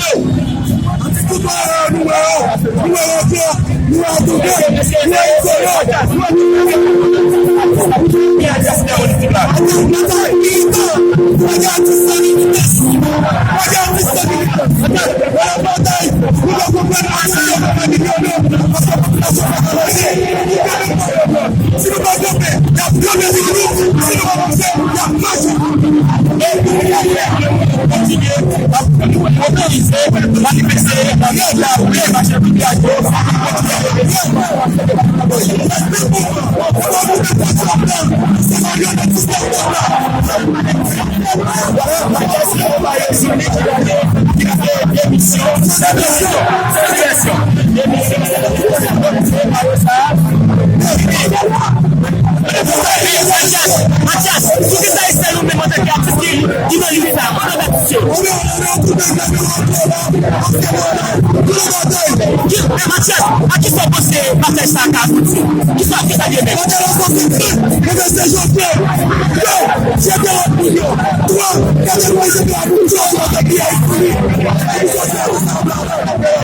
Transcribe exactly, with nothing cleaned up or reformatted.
Anti tout bagay yo, nou wè yo, nou wè yo ankò, nou wè yo tonbe, nou wè yo sere, nou wè yo tonbe. Batay iritan, batay atis san militans, batay atis san militans. Wè la batay, nou pa konprann atis yo pa milyon non, paske popilasyon pa ka manje. Si nou pa kanpe, y ap kanpe sou nou. Si nou pa panse, y ap mache. E pou nou kontinye, n ap mobilize, manifeste, nan rèv la, vle mache pou piyaj yo. Demisyon, demisyon, demisyon, demisyon, demisyon, demisyon. Matyas, Matyas, poukisa Estelle ou menm antanke atis ki, ki nan lit sa? Kote atis yo? Ki, men Matyas, a kisa w panse batay sa a ka abouti? Kisa, kisa l ye menm? Batay la konsakre, men se Joseph. Yo, jete lòt moun yo. Twa, gade mwen jete lòt moun yo, yo te pye espri.